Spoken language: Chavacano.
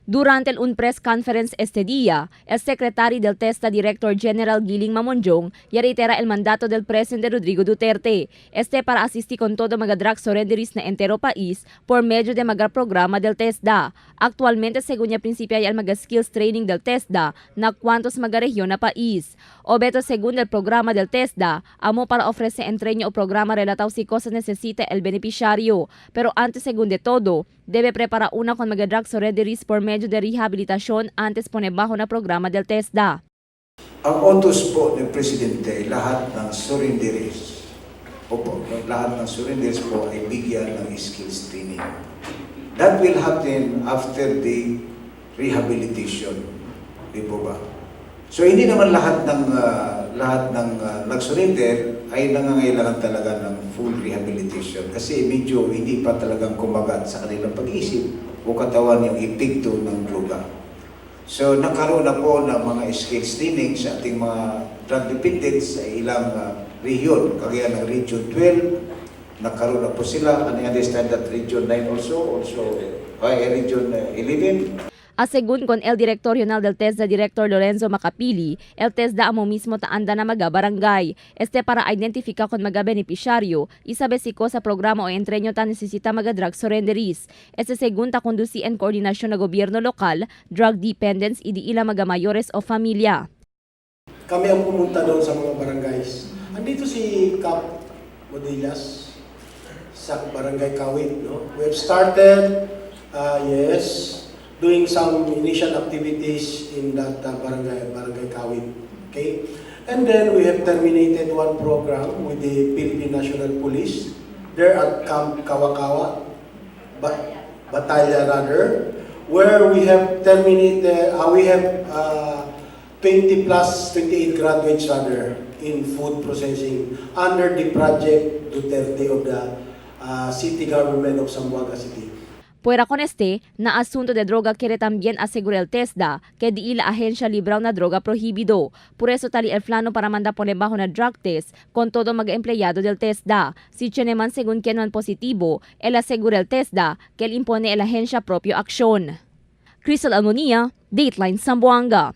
Durante el un press conference este día, el secretario del TESDA, Director General Giling Mamonjong, ya reitera el mandato del presidente Rodrigo Duterte, este para asistir con todo mga drug surrenderies na entero país por medio de mga programa del TESDA. Actualmente, según ya principia el mga skills training del TESDA na cuantos mga rehiyon na país. Obeto según el programa del TESDA, amo para ofrece entreño o programa relatado si cosa necesita el beneficiario. Pero antes, según de todo, debe preparar una con mga drug surrenderies por medio de rehabilitación antes pone bajo na programa del TESDA. Ang utos po ng Presidente, lahat ng surrenderies, opo, lahat ng surrenderies po ay bigyan ng skills training. That will happen after the rehabilitation. Di po ba? So hindi naman lahat ng nag-surrender ay nangangailangan talaga ng full rehabilitation kasi medyo hindi pa talagang kumagat sa kanilang pag-iisip o katawan yung epekto ng droga. So nagkaroon na po ng mga skills training sa ating mga drug dependents sa ilang rehiyon, kagaya ng Region 12, nagkaroon na po sila, and I understand that Region 9 also, ay Region 11. Asegun con el director regional del TESDA, Director Lorenzo Macapili, el TESDA amo mismo taanda na maga barangay. Este para identificar con maga beneficiario y sabe si ko sa programa o entreño ta necesita maga drug surrenderies. Este según ta conduci en coordinasyon na gobyerno lokal, drug dependents y di ila maga mayores o familia. Kami ang pumunta doon sa mga barangays. Andito si Cap Modillas sa Barangay Kawit, no? We have started, yes, doing some initial activities in that barangay, Barangay Kawit. Okay? And then we have terminated one program with the Philippine National Police there at Camp Kawakawa, Batalla rather, where we have terminated, we have 20 plus 28 graduates rather in food processing under the project Duterte of the city government of Zamboanga City. Puera con este, na asunto de droga quiere también asegurar el TESDA que di la agencia librao na droga prohibido. Por eso tali el plano para mandar poner bajo na drug test con todo mga empleyado del TESDA. Si Cheneman según quien man positivo, él asegura el TESDA que él impone el agencia propio acción. Crystal Almonia, Dateline Zamboanga.